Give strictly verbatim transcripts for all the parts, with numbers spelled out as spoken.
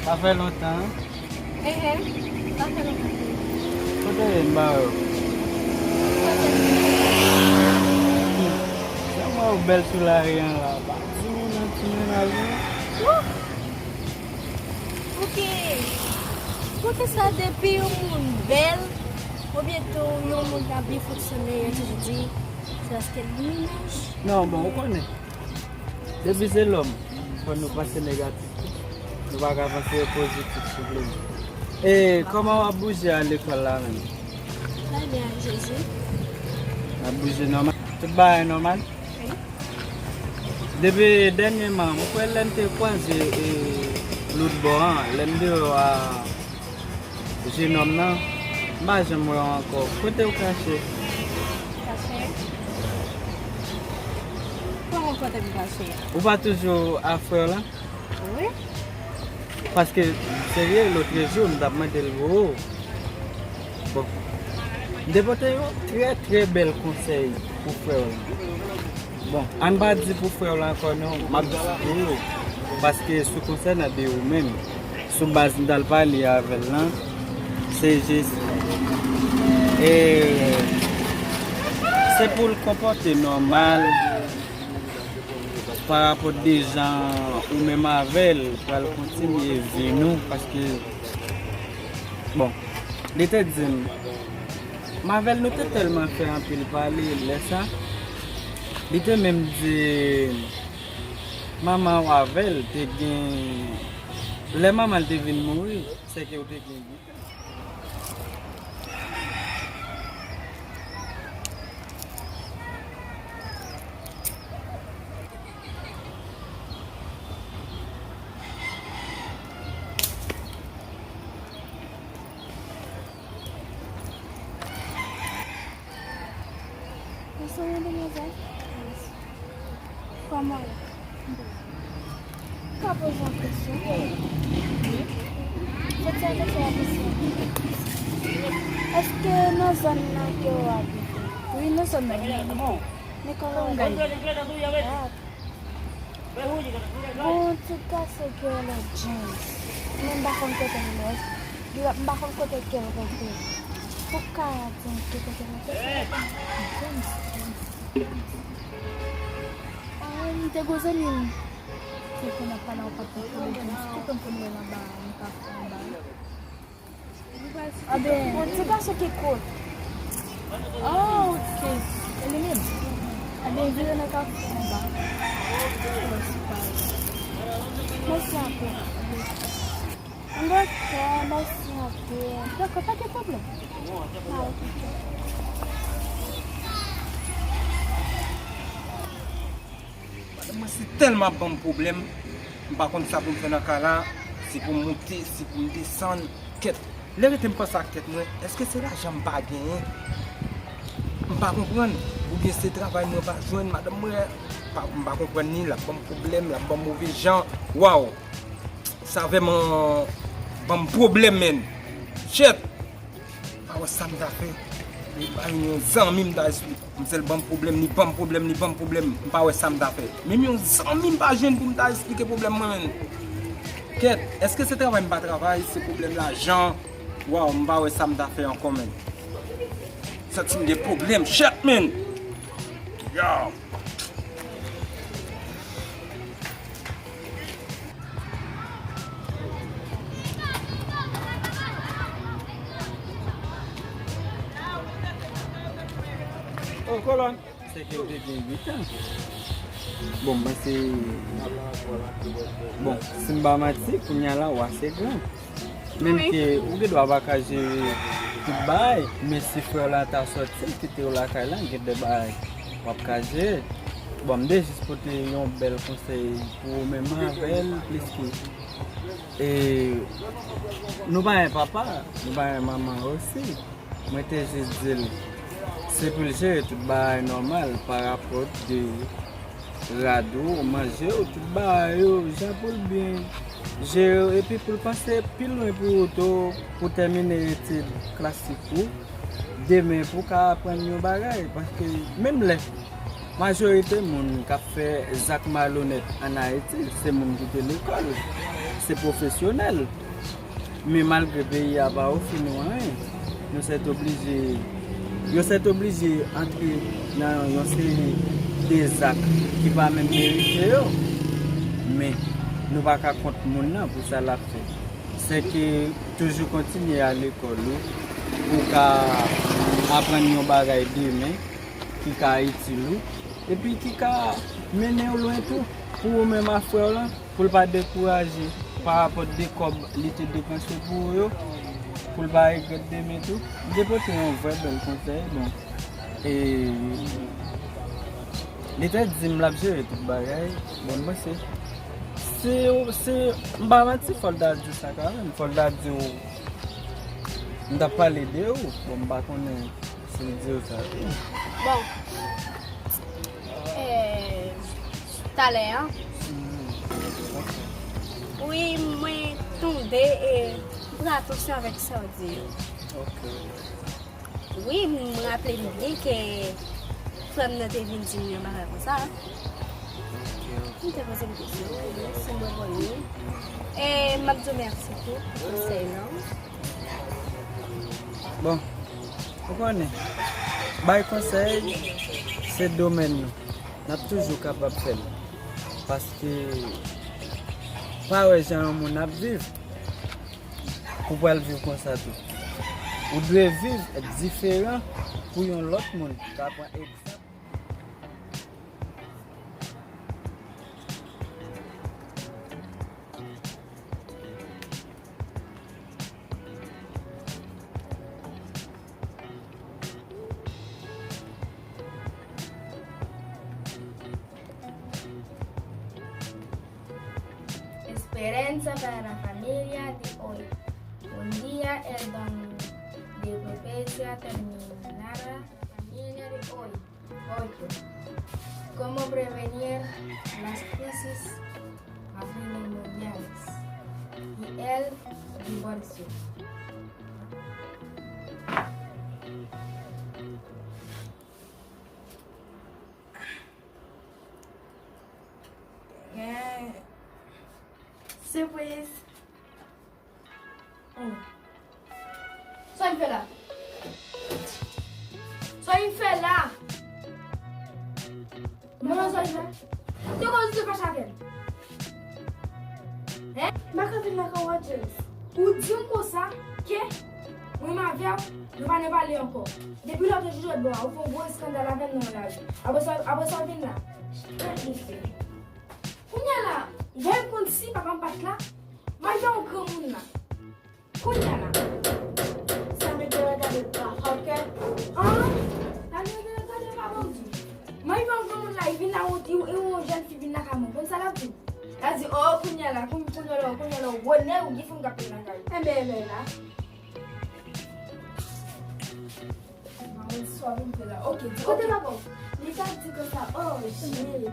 Sa fè lontan, hein? Ehe, sa fè lontan. Kote w ye, m ba yo? Jan m wè w bèl sou lari an la, pa di moun nan ti mennaj ou. Pouki, pouki sa depi yon moun bèl, oubyen tou yon moun k ap byen fonksyone, yo toujou di se paske l gen mennaj? Non, bon, ou konnen. Depi se lòm, fò nou panse negatif. Nou pa ka panse pozitif, souple. E kòman w ap bouje a lekòl la menm? Trè byen, ak Jezi. W ap bouje nòmal? Tout bagay nòmal? Depi dènyèman, mwen kwè lè n te kwaze e lòt bò an, lè n deyò a jenòm nan, m pa janm wè w ankò. Kote w kache? Kache? Kòman kote m kache? Ou pa toujou a frè w la? Wi. Paske, serye, lòt jou, m t ap mande l pou ou. Bon. M te pote yon trè, trè bèl konsèy pou frè w la. Bon, ann pa di pou frè w la ankò non, m ap di pou ou. Paske sou konsènan de ou menm, sou baz m t al pale avè l lan, se jis, e, se pou l konpòte nòmal parapòt de jan ou menm avè l pral kontinye vi nou, paske, bon, li te di m, m avè l nou te tèlman fè anpil pale lè sa, li te menm di manman w avè l te gen, lè manman l te vin mouri, sèke w te gen Ou sonje demwazèl? Kòman w ye? Ka poze yon kesyon. Fè ti kesyon la kesyon. Èske nan zòn nan ke w abite? Wi, nan zòn nan. Men kòman w ye? Bon, ti gason ki rele James. Men m pa konn kote l ye. M pa konn kote ke l rete. Ou ka di m ki kote l rete? James, James, James. Ah, m te gon zanmi m. Se pou n ap pale anpil de James. Ki konn konn wè l anba, m pa fè anba. Aben, bon, ti gason ki kout. Oh, ok. E li menm? Aben, vire nan kafou anba. Mèsi anpil. Dakò, mèsi anpil. Dakò, pa gen pwoblèm. Ah, ok. Madanm mwen si tèlman ap ban m pwoblèm, m pa konn sa pou m fè nan ka la, si pou m moute, si pou m desann, kèt. Lè rete m panse ak tèt mwen, èske se lajan m pa genyen? M pa konprann, oubyen se travay mwen pa jwenn, madanm mwen, pa, m pa konprann li, l ap ban m pwoblèm, l ap ban m move jan, waw! Sa vrèman ban m pwoblèm, menn. Shit! M pa wè sa m ta fè. Li pa yon zanmi m ta esplike. M sèl ban m pwoblèm, li ban m pwoblèm, li ban m pwoblèm. M pa wè sa m ta fè. Menm yon zanmi m pa jwenn pou m ta esplike pwoblèm mwen, menn. Kèt, èske se travay m pa travay, se pwoblèm lajan? Waw, m pa wè sa m ta fè ankò, menn. Santi m gen pwoblèm, shit, menn. Yow. Oh, kolòn. Se ke w te gen uit an. Bon, m panse, bon, si m pa manti, kounye a la, w ase gran. Menm ke ou gen dwa pa ka jere tout bagay, men si frè w la ta sòti, l kite w lakay la, gen de bagay w ap ka jere. Bon, m te jis pote yon bèl konsèy pou ou menm avè l, pliske, e, nou pa gen papa, nou pa gen manman osi. Mwen te jis di l, se pou l jere tout bagay nòmal, parapòt de rad ou, manje ou, tout bagay yo, jan pou l byen jere yo, epi pou l panse pi lwen pou ou tou, pou tèmine etid klasik ou, demen pou w ka aprann yon bagay, paske menm lè majorite moun k ap fè zak malonèt ann Ayiti, se moun ki te lekòl. Se pwofesyonèl. Men malgre peyi a pa ofri nou anyen, nou sètoblije, yo sètoblije antre nan yon seri de zak ki pa menm merite yo. Men nou pa ka kont moun nan pou sa l ap fè. Sèke toujou kontinye al lekòl ou, pou w ka aprann yon bagay demen ki ka itil ou, epi ki ka mennen w lwen tou, pou ou menm ak frè w lan, pou l pa dekouraje pa rapò de kòb li te depanse pou ou yo, pou l pa regrèt demen tou. M te pote yon vrè bèl konsèy, bon, e, li te di m l ap jere tout bagay, bon, m panse, se, se, m pa manti, fò l ta di w sa kanmenm, fò l ta di w, m t ap pale de ou, bon, m pa konnen si l di w sa tou. Bon, eh, talè an. Wi, mwen tonbe e m pran atansyon avèk sa w di yo. Wi, m raple m byen ke frè m nan te vin di m yon bagay konsa. M te poze m kesyon, wi, si m reponn li. E m ap di w mèsi tou pou konsèy lan. Bon, ou konnen, bay konsèy se domèn nou. N ap toujou kapab fè l. Paske pa wè jan yon moun ap viv, ou pral viv konsa tou. Ou dwe viv diferan pou yon lòt moun ka pran egzanp. Esperanza para la familia de hoy. Un día el don de profecía terminará la familia de hoy. Ocho. Cómo prevenir las crisis matrimoniales y el divorcio. Gen sipriz. Sa w vin fè la? Sa w vin fè la? Mwen sa w vin fè? Te koz ou te fache avè m? Hein? M pa ka vin lakay ou a, James. Ou di m konsa ke mwen m avè w, nou pa nan pale ankò. Depi lè w te jwe bò a, ou fè yon gwo eskandal avè m nan lari. Apre sa, apre sa w vin la. Kounye a la, lè m konn si papa m pa t la, m al fè yon granmoun la. Kounye a la. Sa met de regade pa, ok? An? Sa met de regade pa, bandi. M al fè yon granmoun la, li vin la, ou, ou, ou yon jèn fi vin lakay mwen. Konn sa l ap di? L ap di, oh, kounye a la, kounye, kounye a la, kounye a la, ou bonè, ou gen fanm k ap vin lakay ou. Enben, enben la. Maman, swa vin fè la. Ok, di, kote papa w? Li t ap di konsa, oh, shit.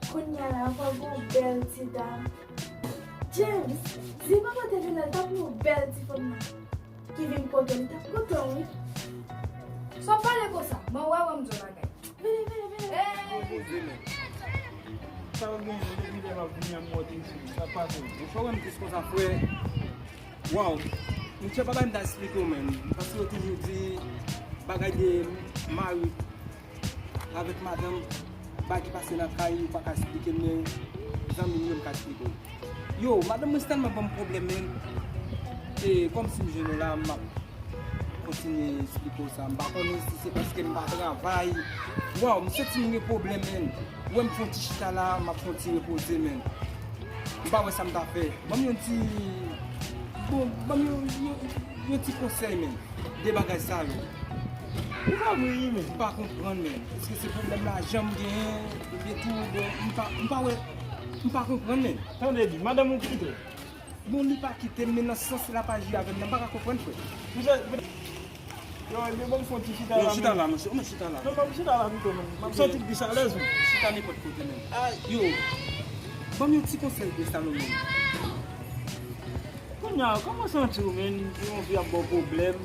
Kounye a la, ankò gon bèl ti dam. James, di papa te vin la, li t ap yon bèl ti fanm nan. Ki vin kote w, li t ap kontan, wi. Sa w pale konsa? Mwen wè, wè m di w bagay. Vini, vini, vini. Hey! Poze, men. Sa w gen, depi lè m ap vini an, m wè w te isit. Sa pase. Ou fè wè m tris konsa, frè. Waw, monchè, pa bay m ta esplike w, menn. Paske yo toujou di bagay de mari avèk madanm, bagay ki pase nan kay, ou pa ka esplike m, men zanmi m yo, m ka esplike w. Yo, madanm mwen se tèlman ban m pwoblèm, menn. E kòmsi m jwenn w la, m ap kontinye esplike w sa. M pa konnen si se paske m pa travay. Waw, m santi m gen pwoblèm, menn. Ou wè m fè yon ti chita la, m ap fè yon ti repoze, menn. M pa wè sa m ta fè. Ban m yon ti, bon, ban m yon, yon, yon ti konsèy, menn, de bagay sa yo. Ou pa vre, wi, menn. M pa konprann, menn. Èske se pwoblèm lajan m genyen? Oubyen tou, bon, m pa, m pa wè, m pa konprann, menn. Tande byen, madanm ou kite w? Bon, li pa kite m, men nan sans l ap aji avè m nan, m pa ka konprann, frè. Yo, ebyen, ban m fè yon ti chita la, chita la, monchè. Ou mèt chita la. Non, ban m chita la pito, menn. M ap santi m plis alèz, menn. Chita nenpòt kote, menn. Yo, ban m yon ti konsèy de sa, non, menn. Kounye a, kòman w santi w, menn? Yon fi ap ba w pwoblèm.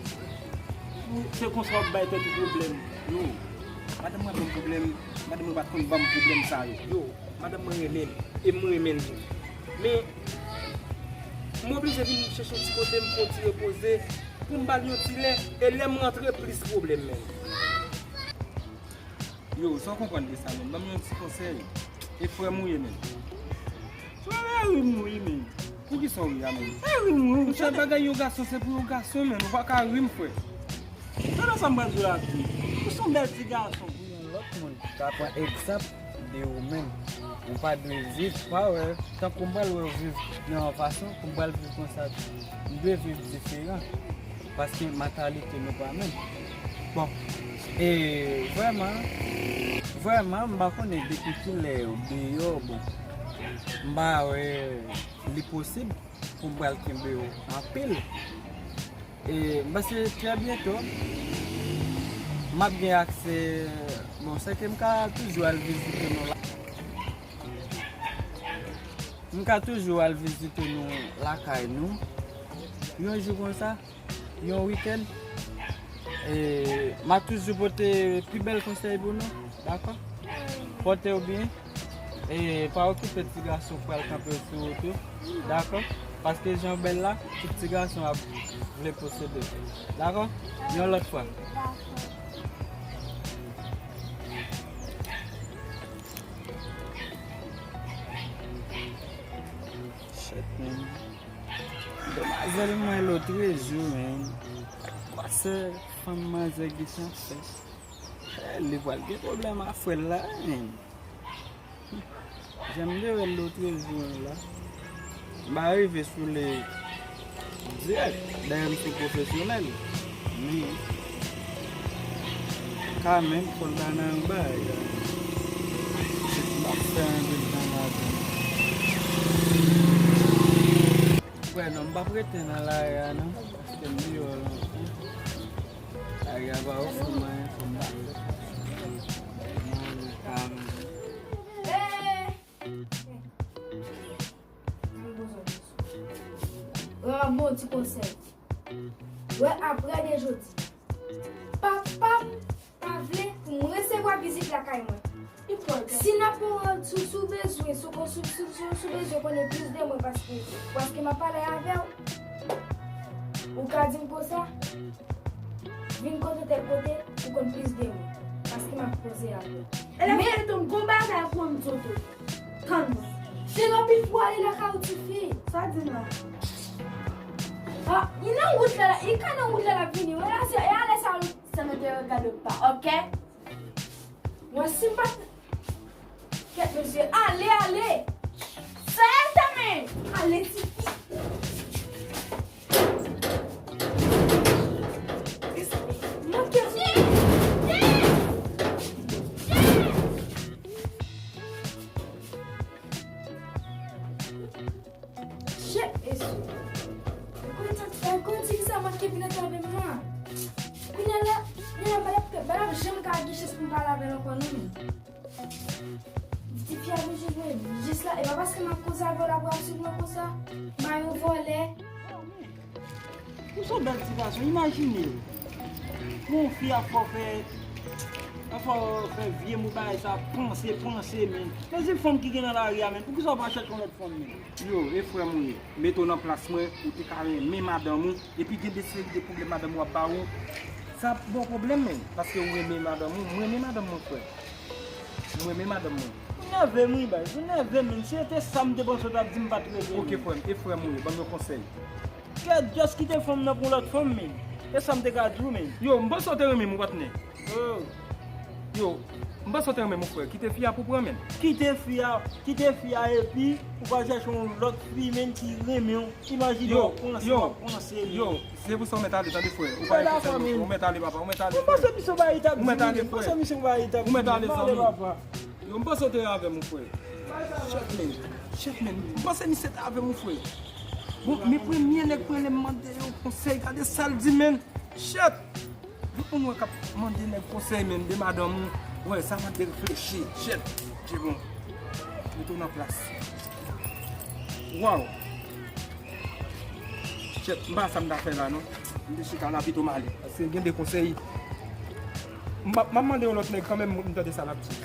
Ou, se konsa w ap bay tèt ou pwoblèm. Yo, madanm mwen ap ban m pwoblèm. Madanm mwen pa t konn ban m pwoblèm sa yo. Yo, madanm mwen renmen m. E m renmen l tou. Men, M oblije vin chèche yon ti kote m pran yon ti repoze pou m ba l yon ti lè, e lè m rantre plis pwoblèm menm. Yo, sa w konprann de sa menm? Ban m yon ti konsèy. E frè m ou ye menm? Frè m, e ri m ri menm. Poukisa w ri a menm? E ri m ri. Ou fè bagay yon gason, se pou yon gason menm. Ou pa ka ri m, frè. Tande sa m pral di w la tou. Ou se yon bèl ti gason. Pou yon lòt moun ka pran egzanp de ou menm. Ou pa dwe viv pa wè, tankou m pral wè w viv nan yon fason, pou m pral viv konsa tou. M dwe viv diferan. Paske mantalite nou pa menm. Bon, e vrèman, vrèman, m pa konnen depi kilè yo deyò, bon, m pa wè li posib pou m pral kenbe yo anpil. E m panse trè byento, m ap gen aksè, bon, sèke m ka toujou al vizite nou la. M ka toujou al vizite nou lakay nou. Yon jou konsa, yon wikenn, e m a toujou pote pi bèl konsèy pou nou, dakò? Pòte w byen, e pa okipe ti gason k pral kanpe sou wout ou, dakò? Paske jan w bèl la, tout ti gason ap vle posede w, dakò? Yon lòt fwa. Shit, man. Demwazèl mwen lotrejou, man. Kwa se fanm manzè gentan fè? Eh, li pral gen pwoblèm a frè l la, man. Jan m te wè l lotrejou an la. M pa rive sou li dirèk, dayè m se pwofesyonèl. Men, kanmenm, fò l ta nan yon bagay. M ap fè anpil tan ladan. Frè, non, m p ap rete nan lari a, non, paske m deyò lontan. Lari a pa ofri m anyen, fò m ta fè. Mwen, kanmenm. Hey! Mwen ap ba w ti konsèy. Wè, aprè de jodi, papa m pa vle pou m resevwa vizit lakay mwen. Si n ap pran, si, si w bezwen, si w kon-, si, si, si, si w bezwen konnen plis de mwen paske, paske m ap pale avè w, ou ka di m konsa, vin kote tèl kote, ou konn plis de mwen, paske m ap koze avè w. E lè m fè tou m gon bagay pou m di w tou. Tann mwen. Se lòpil pou ale lakay ou, tifi. Sa di m la? Ah, li nan wout la, li ka nan wout la, l ap vini. Wè la, se, e alè sa, ça ne te regarde pas, ok? Mwen, si m pa t, kèt, mesye, ale, ale. Sèl tanmen. Ale, tifi. Mezanmi, manke. Shit, mesye. Mwen konn sa, mwen konn ti sa manke vin antre avè m la. Kounye a la, kounye a la, m pa t ap, m pa t ap janm ka gen chans pou m pale avè l ankò, non, men. Tifi a bezwen jwenn jis la, e pa paske m ap koze avè w la pou ap swiv mwen konsa. M pa yon vòlè. Ou se yon bèl ti gason, imajine w. Yon fi ap fè w fè, ap fè w fè vye mo bagay sa, panse, panse, men. Mezanmi, fanm ki gen nan lari a, men, poukisa w pa chèche yon lòt fanm, men? Yo, e frè m ou ye. Mete w nan plas mwen, ou te ka renmen madanm ou, epi gen de seri de pwoblèm madanm ou ap ba ou. Sa ap ba w pwoblèm, men, paske ou renmen madanm ou. Mwen renmen madanm mwen, frè. Mwen renmen madanm mwen. Ou nève m, wi, bay. Ou nève m, men. Si se te sa m te panse w t ap di, m pa t rele ou. Ok, frè m, e frè m ou ye, ban m yon konsèy. Kèt, just kite fanm nan pou lòt fanm, men. E sa m te ka di w, men. Yo, m panse w te renmen m, wi, patnè. Oh. Yo, m panse w te renmen m, wi, frè. Kite fi a pou pran, men. Kite fi a, kite fi a, epi ou va chèche yon lòt fi, men, ki renmen w. Imajine w ap panse, w ap panse, men. Yo, se pou sa w mèt ale, tande, frè. Ou pa gen konsèy, non, frè. Ou mèt ale, papa, ou mèt ale, frè. Ou mèt ale, frè. Ou mèt ale, zanmi. Yo, m panse w te avè m, wi, frè. Shit, man. Shit, man. M panse misye te avè m, wi, frè. Bon, men premye nèg mwen lè m mande yo konsèy, gade sa l di, man. Shit. Tout moun wè k ap mande nèg konsèy, man, de madanm ou. Wè, sa mande reflechi. Shit. Se bon. Mete w nan plas. Wow. Shit, m pa sa m ta fè la, non. M te chita la pito m ale. Paske gen de konsèy. M ap, m ap mande yon lòt nèg kanmenm, m tande sa l ap di.